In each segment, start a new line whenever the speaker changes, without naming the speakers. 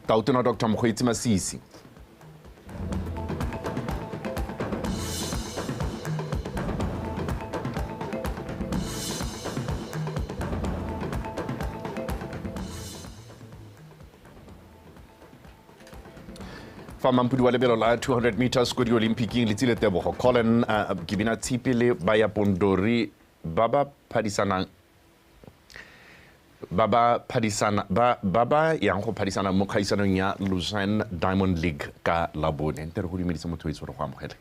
Tautona Dr. Mokgweetsi Masisi. Fa mampudi wa lebelo la 200 meters ko di-Olympic-ing Letsile Tebogo Colin Kibina Tshipi le Baya Pondori ba ba phadisanang ba ba yang go phadisana mo kgaisanong ya Lausanne Diamond League ka Labone. Nte re go dumedisa motho o itse gore go amogele.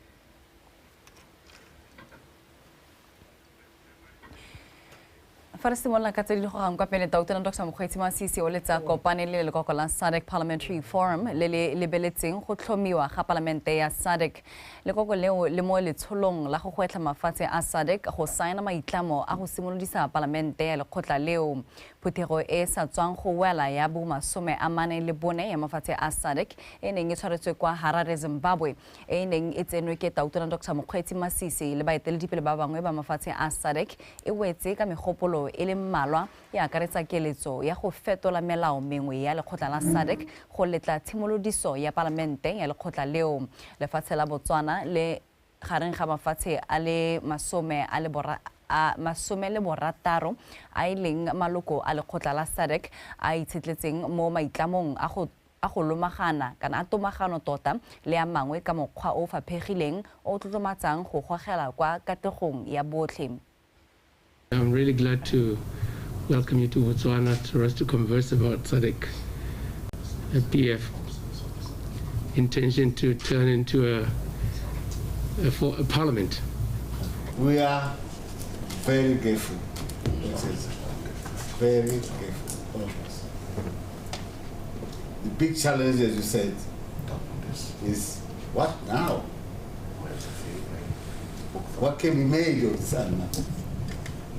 Fa re simolola ka tse di gogang kwa pele, Tautona Dr. Mokgweetsi Masisi o letsa kopane le lekoko la SADC Parliamentary Forum le le lebeletseng go tlhomiwa ga palamente ya SADC. Lekoko leo le mo letsholong la go gwetlha mafatshe a SADC go saena maitlamo a go simolodisa palamente ya lekgotla leo. Phuthego e sa tswang go wela ya bo 44 ya mafatshe a SADC e neng e tshwaretswe kwa Harare, Zimbabwe, e neng e tsenwe ke Tautona Dr. Mokgweetsi Masisi le baeteledipele ba bangwe ba mafatshe a SADC e wetse ka megopolo e le mmalwa e akaretsa keletso ya go fetola melao mengwe ya lekgotla la SADC go letla tshimolodiso ya palamente ya lekgotla leo. Lefatshe la Botswana le gareng ga mafatshe a le 16 a e leng maloko a lekgotla la SADC a itshetletseng mo maitlamong a go lomagana kana a tomagano tota le a mangwe ka mokgwa o faphegileng o tlotlomatsang go gogela kwa kategong ya botlhe.
I'm really glad to welcome you to Botswana for us to converse about SADC, a PF intention to turn into a parliament.
We are very grateful. Very grateful, all of us. The big challenge, as you said, is what now? What can be made of this animal?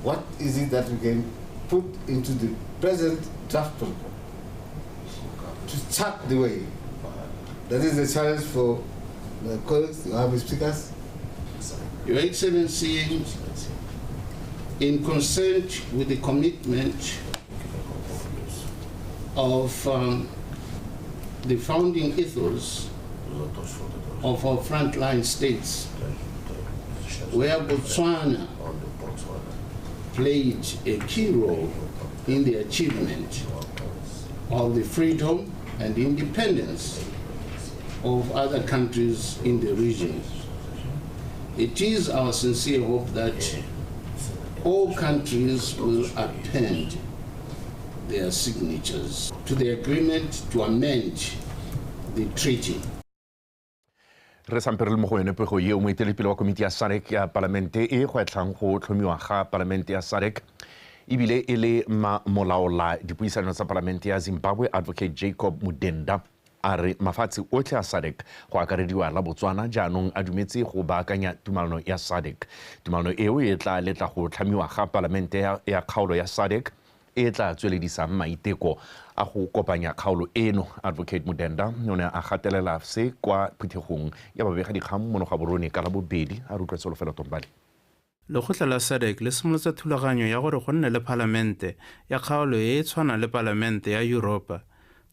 What is it that we can put into the present draft protocol to chart the way? That is the challenge for the colleagues, the other speakers.
Your Excellency, in consent with the commitment of the founding ethos of our frontline states, where Botswana played a key role in the achievement of the freedom and independence of other countries in the region. It is our sincere hope that all countries will append their signatures to the agreement to amend the treaty.
Re sampe re le mo go yone pego eo, moeteledipele wa komiti ya SADC ya palamente e gwetlhang go tlhomiwa ga palamente ya SADC ebile e le molaola dipuisano tsa palamente ya Zimbabwe Advocate Jacob Mudenda a re mafatshe otlhe a SADC go akarediwa la Botswana jaanong a dumetse go baakanya tumalano ya SADC. Tumalano eo e tla letla go tlhamiwa ga palamente ya kgaolo ya SADC e tla tsweledisang maiteko a go kopanya kgaolo eno. Advocate Mudenda o ne a gatelela se kwa phuthegong ya babegadikgang mono Gaborone ka Labobedi. A re utlwa Tsholofelo Tombale.
Lekgotla la SADC le simolotse thulaganyo ya gore go nne le palamente ya kgaolo e e tshwanang le palamente ya Yuropa.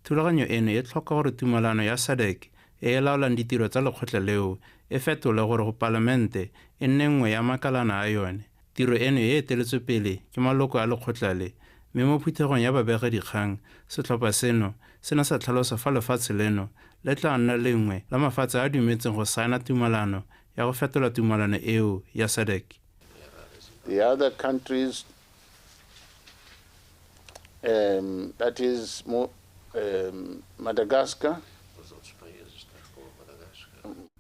Thulaganyo eno e tlhoka gore tumalano ya SADC e e laolang ditiro tsa lekgotla leo e fetole gore go palamente e nne nngwe ya makalana a yone. Tiro eno e eteletswe pele ke maloko a lekgotla le, mme mo phuthegong ya babegadikgang setlhopha seno se ne sa tlhalosa fa lefatshe leno le tla nna lengwe la mafatshe a dumetseng go saena tumalano ya go fetola tumalano eo ya SADC.
The other countries, that is Madagascar.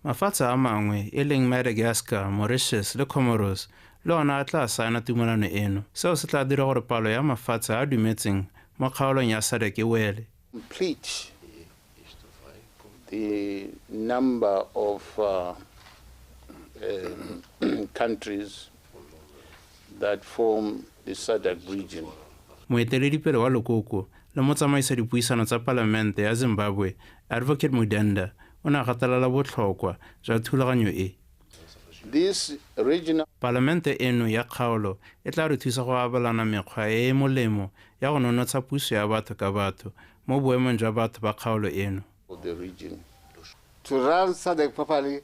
Mafatshe a mangwe e leng Madagascar, Mauritius le Comoros le ona a tla saena tumalano eno. Seo se tla dira gore palo ya mafatshe a dumetseng mo kgaolong ya SADC e wele.
Complete the number of countries that form the SADC region.
Moeteledipele wa lekoko le motsamaisa dipuisano tsa palamente ya Zimbabwe, Advocate Mudenda, o ne a gatelela botlhokwa jwa thulaganyo e.
This regional
Palamente eno ya kgaolo e tla re thusa go abelana mekgwa e e molemo ya go nonotsha puso ya batho ka batho mo boemong jwa batho ba kgaolo eno.
To run SADC properly,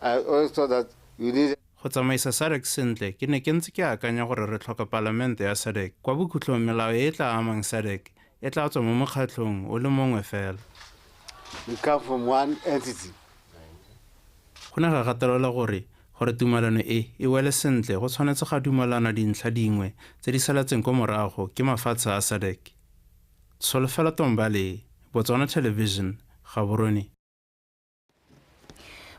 I always thought that you need
Go tsamaisa SADC sentle, ke ne ke ntse ke akanya gore re tlhoka palamente ya SADC. Kwa bokhutlong melao e e tla amang SADC e tla tswa mo mokgatlhong o le mongwe fela.
We come from one entity.
Go ne ga gatelelwa gore tumalano e e wele sentle go tshwanetse ga dumalana dintlha dingwe tse di saletseng kwa morago ke mafatshe a SADC. Tsholofelo Tombale, Botswana Television, Gaborone.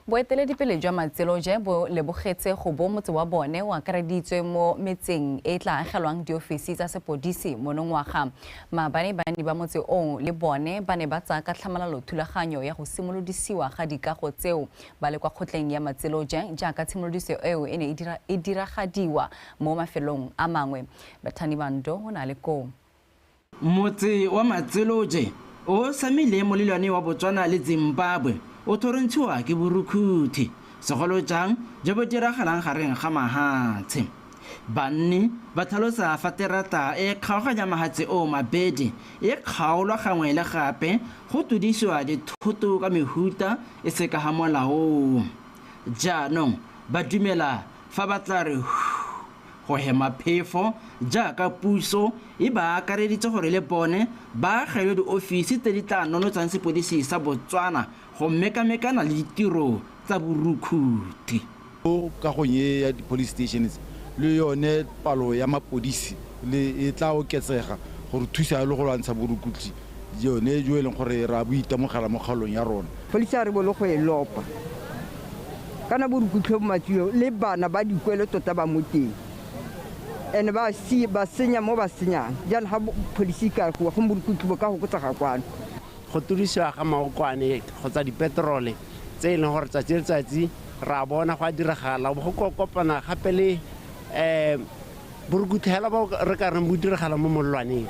Boeteledipele jwa Matseloje bo lebogetse go bo motse wa bone o akareditswe mo metseng e tla agelwang diofisi tsa sepodisi monongwaga. Maabane banni ba motse oo le bone ba ne ba tsaya ka tlhamalalo thulaganyo ya go simolodisiwa ga dikago tseo ba le kwa kgotleng ya Matseloje, jaaka tshimolodiso eo e ne e diragadiwa mo mafelong a mangwe. Bathani Bando o na le koo.
Motse wa Matseloje o samile molelwane wa Botswana le Zimbabwe o thorontshiwa ke borukhuthi, segolo jang jo bo diragalang gareng ga mahatshe. Banni ba tlhalosa fa terata e kgaoganya mahatshe o mabedi e kgaolwa gangwe le gape go tudisiwa dithoto ka mehuta e se ka ga molaong. Jaanong ba dumela fa ba tla re go hema phefo jaaka puso e ba akareditse gore le bone ba agelwe diofisi tse di tla nonotshang sepodisi sa Botswana go mekamekana le ditiro tsa borukhuthi.
Mo kagong e ya di-police stations le yone palo ya mapodisi le e tla oketsega gore thusa le go lwantsha borukutlhi yone jo e leng gore ra bo itemogela mo kgaolong ya rona.
Police a re bolo go e lopa kana borukutlhi bo matswio le bana ba dikwelo tota ba mo teng, ene ba senya mo ba senyang jaanong ga police ka go go borukutlhi bo ka go kotsaga kwano.
Go turisiwa ga maokwane kgotsa dipetrole tse e leng gore tsatsi le tsatsi ra bona go a diragala, go kopana gape le borukutlhi hela bo re ka reng bo diragala mo molelwaneng,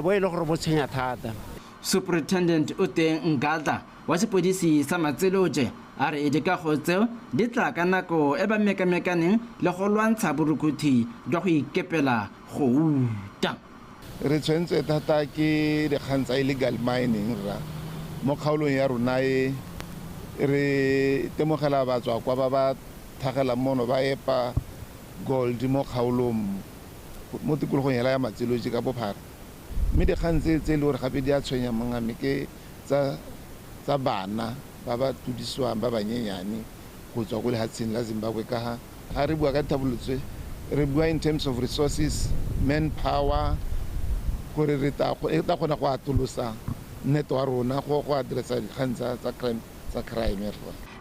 bo e le gore bo tshwenya thata.
Superintendent Oteng Ngadla wa sepodisi sa Matseloje a re dikago tseo di tla ka nako e ba mekamekaneng le go lwantsha borukhuthi jwa go ikepela go uta.
Re tshwentswe thata ke dikgang tsa illegal mining rra mo kgaolong ya rona e re temogela batswa kwa ba ba thagelang mono ba epa gold mo kgaolong mo tikologong hela ya Matseloje ka bophara. Mme dikgang tse e le gore gape di a tshwenya mongame ke tsa bana ba ba tudisiwang ba banyenyane go tswa ko lefatsheng la Zimbabwe, ka ga re bua ka dithabololo tse re bua in terms of resources, manpower, gore re tla kgona go atolosa nnete wa rona go addressa dikgang tsa crime.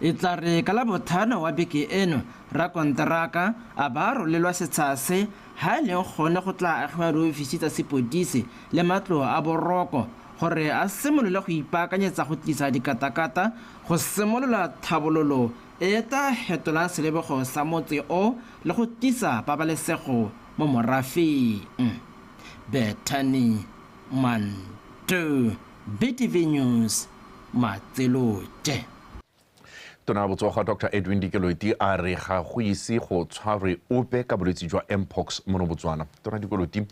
E tla re ka labotlhano wa beke eno rakonteraka a ba rolelwa setsha se ha e leng gone go tla agiwa diofisi tsa sepodisi le matlo a boroko gore a simolole go ipaakanyetsa go tlisa dikatakata go simolola tlhabololo e tla fetolang selebego sa motse o le go tlisa pabalesego mo morafeng. Bethany Manto, BTV News, Matseloje.
Tona botsogo Dr. Edwin Dikoloti a re ga go ise go tshwarwe ope ka bolwetse jwa Mpox mono Botswana. Tona Dikoloti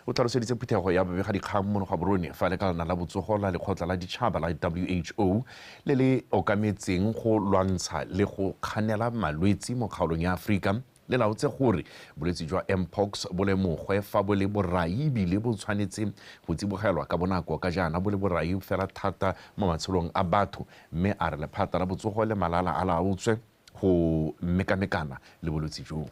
o tlhaloseditse phuthego ya babegadikgang mono Gaborone fa lekalana la botsogo la lekgotla la ditšhaba la WHO le le okametseng go lwantsha le go kganela malwetse mo kgaolong ya Aforika le laotse gore bolwetse jwa Mpox bo lemogwe fa bo le borai ebile bo tshwanetse go tsibogelwa ka bonako ka jaana bo le borai fela thata mo matshelong a batho, mme a re lephata la botsogo le malala a laotswe go mekamekana le bolwetse joo.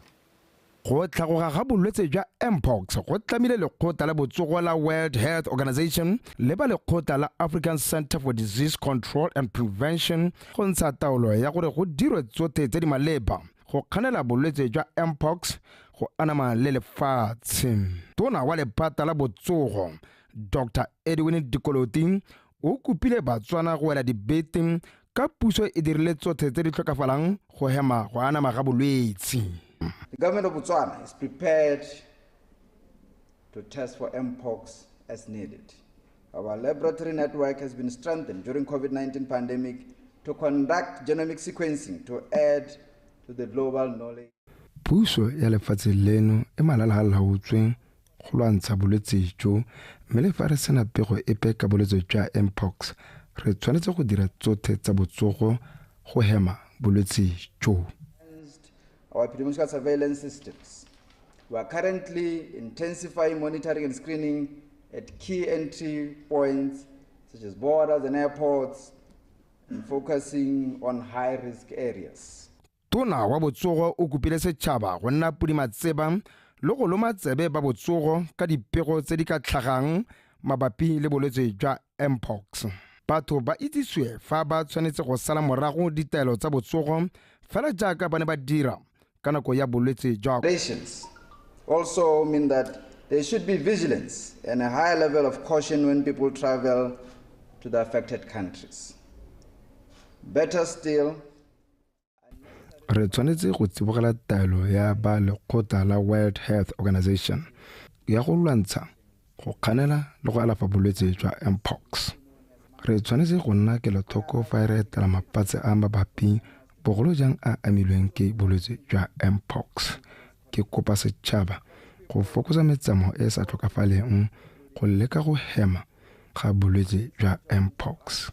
Go tlhagoga ga bolwetse jwa Mpox go tlamile lekgotla la botsogo la World Health Organization le ba lekgotla la African Center for Disease Control and Prevention go ntsha taolo ya gore go dirwe tsotlhe tse di maleba go kganela bolwetse jwa Mpox go anama le lefatshe. Tona wa lephata la botsogo Dr. Edwin Dikoloti o kopile Batswana go wela dibeteng ka puso e dirile tsotlhe tse di tlhokafalang go hema go anama ga bolwetse.
The government of Botswana is prepared to test for Mpox as needed. Our laboratory network has been strengthened during COVID-19 pandemic to conduct genomic sequencing to add to the global knowledge.
Puso ya lefatshe leno e malala a laotsweng go lwantsha bolwetse jo, mme le fa re sena pego epe ka bolwetse jwa mpox, re tshwanetse go dira tsotlhe tsa botsogo go hema bolwetse jo.
Our epidemiological surveillance systems. We are currently intensifying monitoring and screening at key entry points such as borders and airports, and focusing on high-risk areas.
Tona wa botsogo o kopile setšhaba go nna podimatseba le go loma tsebe ba botsogo ka dipego tse di ka tlhagang mabapi le bolwetse jwa mpox. Batho ba itsisiwe fa ba tshwanetse go sala morago ditaelo tsa botsogo fela jaaka ba ne ba dira ka nako ya bolwetse jwa.
Also mean that there should be vigilance and a high level of caution when people travel to the affected countries. Better still,
re tshwanetse go tsibogela taelo ya ba lekgotla la World Health Organization ya go lwantsha, go kganela le go alafa bolwetse jwa mpox. Re tshwanetse go nna kelotlhoko fa re etela mafatshe a mabapi, bogolo jang a amilweng ke bolwetse jwa mpox. Ke kopa setšhaba go fokotsa metsamao e sa tlhokafaleng go leka go hema ga bolwetse jwa mpox.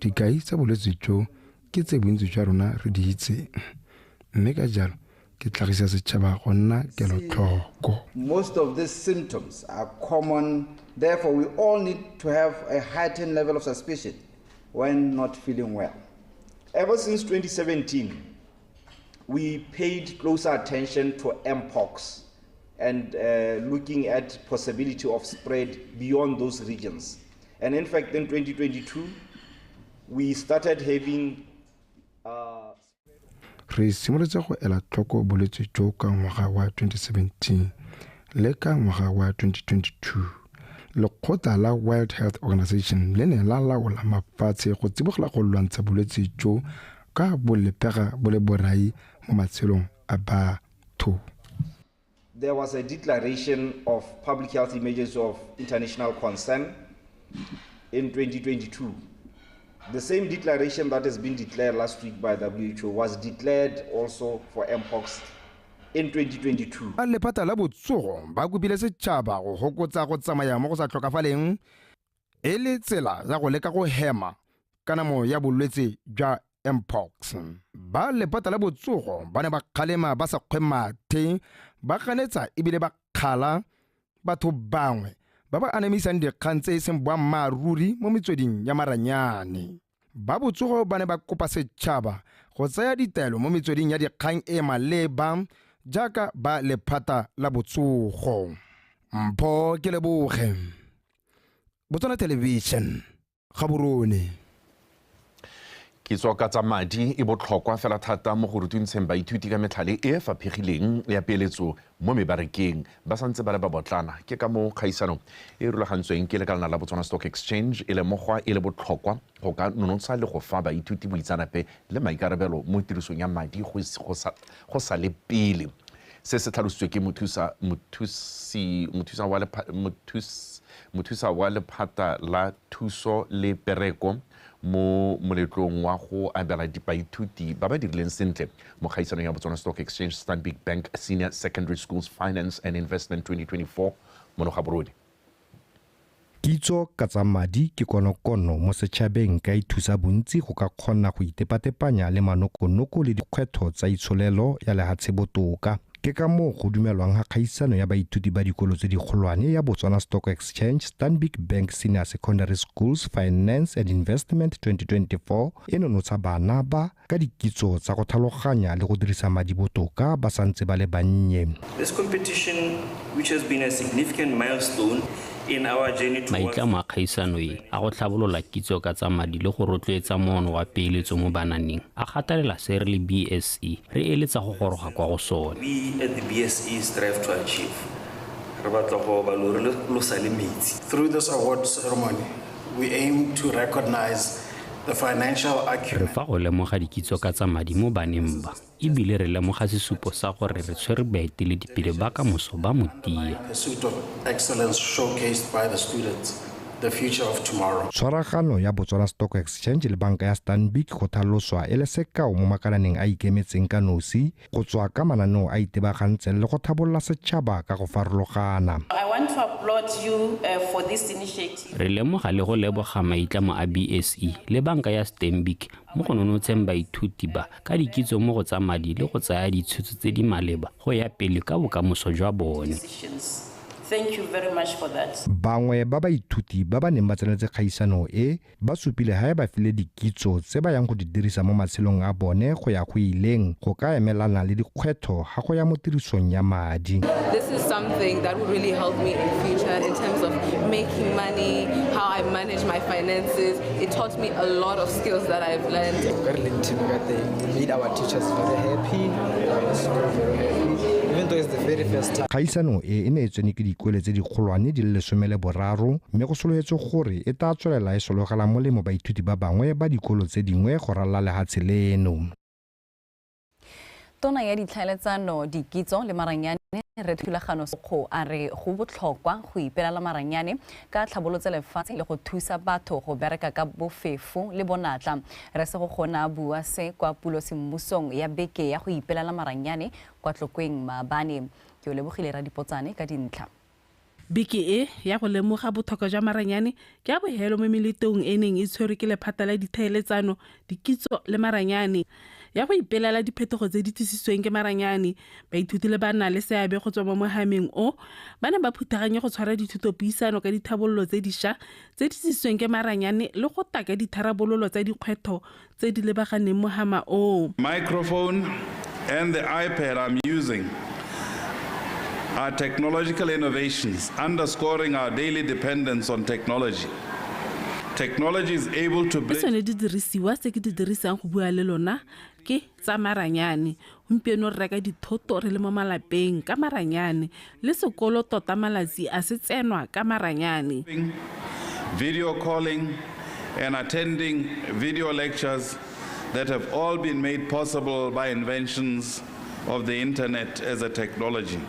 Dikai tsa bolwetse jo ke tse bontsi jwa rona re di itseng, mme ka jalo ke tlhagisa setšhaba go nna kelotlhoko.
Most of these symptoms are common, therefore we all need to have a heightened level of suspicion when not feeling well.
Ever since 2017, we paid closer attention to mpox and looking at possibility of spread beyond those regions. And in fact, in 2022, we started having
Re simolotse go ela tlhoko bolwetse jo ka ngwaga wa 2017 le ka ngwaga wa 2022. Lekgotla la World Health Organization le ne la laola mafatshe go tsibogela go lwantsha bolwetse jo ka bo lepega bo le borai mo matshelong a batho.
There was a declaration of public health emergency of international concern in 2022. The same declaration that has been declared last week by WHO was declared also for mpox in 2022.
Ba lephata la botsogo ba kopile setšhaba go hokotsa go tsamaya mo go sa tlhokafaleng e le tsela ya go leka go hema kanamo ya bolwetse jwa mpox. Ba lephata la botsogo ba ne ba kgalema ba sa kgwe mathe, ba ganetsa ebile ba kgala batho bangwe ba ba anamisang dikgang tse e seng boammaaruri mo metsweding ya maranyane. Ba botsogo ba ne ba kopa setšhaba go tsaya ditaelo mo metsweding ya dikgang e maleba jaaka ba lephata la botsogo. Mpho ke leboge, Botswana Television, Gaborone.
Kitso ka tsa madi e botlhokwa fela thata mo go rutuntsheng baithuti ka metlhale e faphegileng ya peeletso mo mebarekeng ba santse ba le ba botlana. Ke ka moo kgaisano e rulagantsweng ke lekalana la Botswana Stock Exchange e lemogwa e le botlhokwa go ka nonotsha le go fa baithuti boitseanape le maikarabelo mo tirisong ya madi go sa le pele. Se se tlhalositswe ke mothusa wa lephata la thuso le pereko mo moletlong wa go abela baithuti ba ba dirileng sentle mo kgaisanong ya Botswana Stock Exchange Stanbic Bank Senior Secondary Schools Finance and Investment 2024 mono Gaborone.
Kitso ka tsa madi ke konokono mo setšhabeng ka ithusa bontsi go ka kgona go itepatepanya le manokonoko le dikgwetlho tsa itsholelo ya lehatshe botoka. Ke ka moo go dumelwang ga kgaisano ya baithuti ba dikolo tse dikgolwane ya Botswana Stock Exchange Stanbic Bank Senior Secondary Schools Finance and Investment 2024 e nonotsha bana ba ka dikitso tsa go tlhaloganya le go dirisa madi botoka ba santse ba le bannye.
This competition, which has been a significant milestone in our journey towards
maitlamo a kgaisano e a go tlhabolola kitso ka tsa madi le go rotloetsa moono wa peeletso mo bananeng a gatelela se re le BSE re eletsa go goroga kwa go sone.
We at the BSE strive to achieve. Re batla go ba lo sa le metsi.
Through this award ceremony, we aim to recognize the financial acumen.
Re fa go lemoga dikitso ka tsa madi mo baneng ba ebile re lemoga sesupo sa gore re tshwere baeteledipele ba ka moso ba motia.
Pursuit of excellence showcased by the students. the future of tomorrow.
Tshwaragano ya Botswana Stock Exchange le banka ya Stanbic go tlhaloswa e le sekao mo makalaneng a ikemetseng ka nosi go tswa ka mananeo a itebagantseng le go tlhabolola setšhaba ka go farologana.
I want to applaud you for this initiative.
Re lemoga le go leboga maitlamo a BSE le banka ya Stanbic mo go nonotsheng baithuti ba ka dikitso mo go tsa madi le go tsaya ditshwetso tse di maleba go ya pele ka bokamoso jwa bone.
Thank you very much for that.
Bangwe ba baithuti ba ba neng ba tsenetse kgaisano e ba supile ha ba file dikitso tse ba yang go di dirisa mo matshelong a bone go ya go ileng go ka emelana le dikgwetlho ga go ya mo tirisong ya madi.
This is something that will really help me in future in terms of making money, how I manage my finances. It taught me a lot of skills that I've learned.
We made our teachers very happy, our school very happy, even though it's the very first time.
Kgaisano e e ne e tsene ke dikole tse dikgolwane di le 13 mme go solofetswe gore e tla tswelela e sologela molemo baithuti ba bangwe ba dikolo tse dingwe go ralala lehatshe leno.
Tona ya ditlhaeletsano, dikitso le maranyane re Thulagano Sekgo a re go botlhokwa go ipelela maranyane ka tlhabolotse lefatshe le go thusa batho go bereka ka bofefo le bonatla. Re se go gona bua se kwa pulo semmusong ya beke ya go ipelela maranyane kwa Tlokweng maabane. Ke o lebogile Radipotsane ka dintlha.
Beke e ya go lemoga botlhokwa jwa maranyane ke a bohelo mo meletong e neng e tshwerwe ke lephata la ditlhaeletsano, dikitso le maranyane ya go ipelela diphetogo tse di tlisitsweng ke maranyane. Baithuti le ba nna le seabe go tswa mo mohameng o ba ne ba phuthaganye go tshwara dithutopuisano ka dithabololo tse dišwa tse di tlisitsweng ke maranyane le go taka ditharabololo tsa dikgwetlho tse di lebaganeng mohama o.
Microphone and the iPad I'm using are technological innovations underscoring our daily dependence on technology. Technology is able to
bridge. Tsone di dirisiwa tse ke di dirisang go bua le lona ke tsa maranyane. Gompieno re reka dithoto re le mo malapeng ka maranyane le sekolo tota malatsi a se tsenwa ka maranyane.
Video calling and attending video lectures that have all been made possible by inventions of the internet as a technology.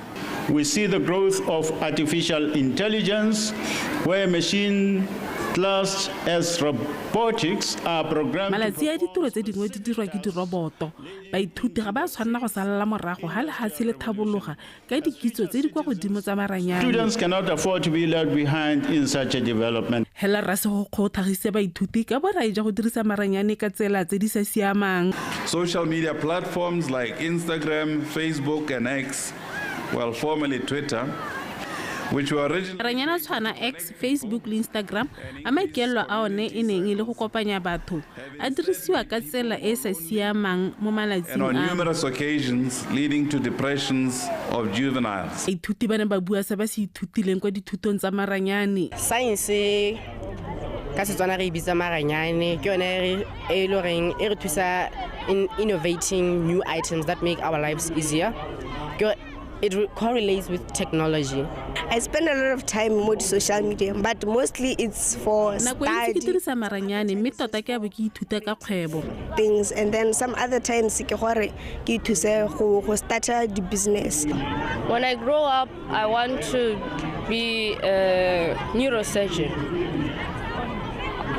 We see the growth of artificial intelligence, where machine classed as robotics are programmed.
Malatsi a ditiro tse dingwe di dirwa ke diroboto. Baithuti ga ba tshwanela go salela morago ha lehatshe le thabologa ka dikitso tse di kwa godimo tsa maranyane.
Students cannot afford to be left behind in such a development.
Hela Rasegokgo o tlhagise baithuti ka borai jwa go dirisa maranyane ka tsela tse di sa siamang.
Social media platforms like Instagram, Facebook and X, well formerly Twitter, which were originally
Maranyane a tshwana X, Facebook le Instagram a maikaelelo a one e neng e le go kopanya batho a dirisiwa ka tsela e sa siamang mo malatsing
and on
a.
numerous occasions leading to depressions of juveniles.
Baithuti ba ne ba bua se ba se ithutileng kwa dithutong tsa maranyane.
Science ka Setswana re e bitsa maranyane, ke yone e le goreng e re thusa in innovating new items that make our lives easier. It correlates with technology.
I spend a lot of time on social media, but mostly it's for
Nako e ntsi ke
study
dirisa maranyane mme tota ke a bo ke ithuta ka kgwebo.
things, and then some other times ke gore ke ithuse go starta di business.
When I grow up, I want to be a neurosurgeon.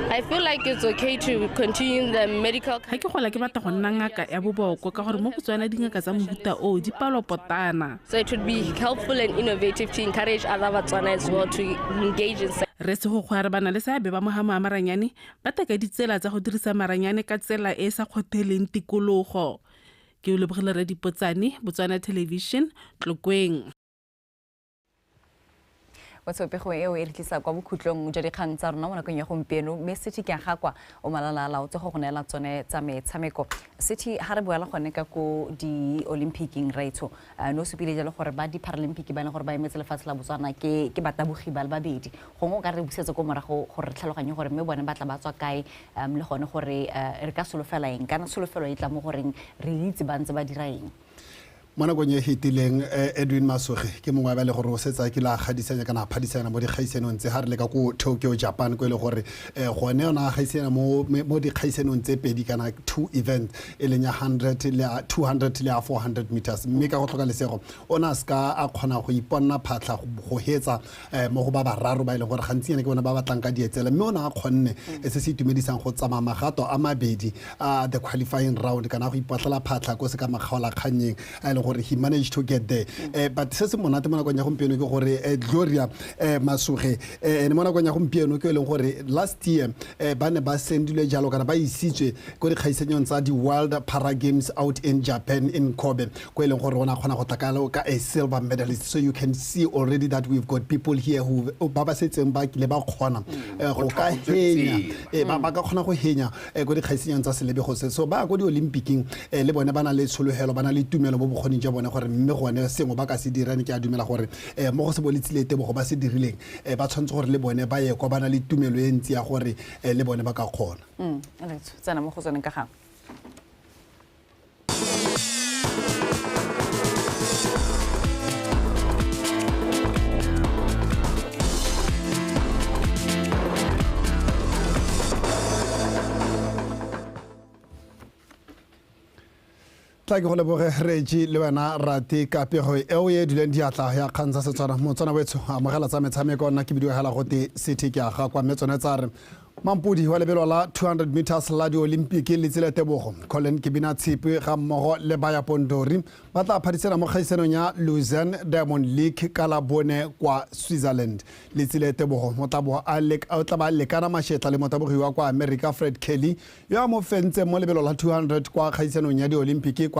I feel like it's okay to continue the medical.
Ga ke gola ke batla go nna ngaka ya boboko ka gore mo Botswana dingaka tsa mohuta o di palopotana.
So it would be helpful and innovative to encourage other Batswana as well to engage in.
Re Segokgo a re bana le seabe ba mohama wa maranyane ba taka ditsela tsa go dirisa maranyane ka tsela e e sa kgotheleng tikologo. Ke o lebogile Radipotsane, Botswana Television, Tlokweng.
Watsopego eo e re tlisa kwa bokhutlong jwa dikgang tsa rona mo nakong ya gompieno, mme City ke a gakwa o malala laotse go go neela tsone tsa metshameko. City ha re boela gone ka ko di-Olympicing raetsho, no supile jalo gore ba di-Paralympic ba e leng gore ba emetse lefatshe la Botswana ke batabogi ba le babedi. Gongwe o ka re busetse ko morago gore re tlhaloganye gore mme bone ba tla ba tswa kae, le gone gore re ka solofela eng, kana solofelo e tla mo goreng re itse ba ntse ba dira eng.
Mo nakong e fetileng, Edwin Masoge ke mongwe wa ba e le gore o setse a kile a gadisanya kana a phadisana mo dikgaisanong tse ga re le ka ko Tokyo, Japan, ko e le gore gone o ne a gaisana mo dikgaisanong tse pedi kana two event, e leng ya 100 le ya 200 le ya 400 meters, mme ka go tlhoka lesego o ne a seka a kgona go iponna phatlha go hetsa mo go ba bararo ba e leng gore gantsi ene ke bone ba batlang ka dietsele, mme o ne a kgonne se se itumedisang go tsamaya magato a mabedi a the qualifying round kana go ipatlela phatlha ko se ka makgaolakgannyeng a e leng gore he managed to get there. But se se monate mo nakong ya gompieno ke gore Gloria Masoge ene mo nakong ya gompieno ke e leng gore last year ba ne ba sendilwe jalo kana ba isitswe ko dikgaisanyong tsa di-World Para Games out in Japan in Kobe, ko e leng gore o ne a kgona go tla ka a silver medalist. So you can see already that we've got people here who ba ba setseng ba kile ba kgona go ka henya, ba ka kgona go henya ko dikgaisanyong tsa selebego se. So ba ya ko di-Olympicing, le bone ba na le tshologelo, ba na le tumelo mo bokgoning jwa bone gore mme gone sengwe ba ka se dirang. Ke a dumela gore mo go se boletsile Tebogo ba se dirileng, ba tshwanetse gore le bone ba ye kwa, ba na le tumelo e ntsi ya gore le bone ba ka kgona.
Tsena mo go tsone ka gangwe.
Tla ke go leboge Regi le wena Rate ka pego eo e duleng diatla ya kgang tsa Setswana. Motswana wetsho amogela tsa metshameko, nna ke bidiwa hela gote City ke aga kwa, mme tsone tsa re mampodi wa lebelo la 200 meters la di-Olympic le Tsile Tebogo, Colin Kebina Tshipi ga mmogo le Baya Pondori ba tla phadisana mo kgaisanong ya Lausanne Diamond League ka la bone kwa Switzerland. Le Tsile Tebogo o tla ba lekana mashetla le motabogi wa kwa America Fred Kelly yo a mo fentseng mo lebelo la 200 kwa kgaisanong ya di-Olympic kwa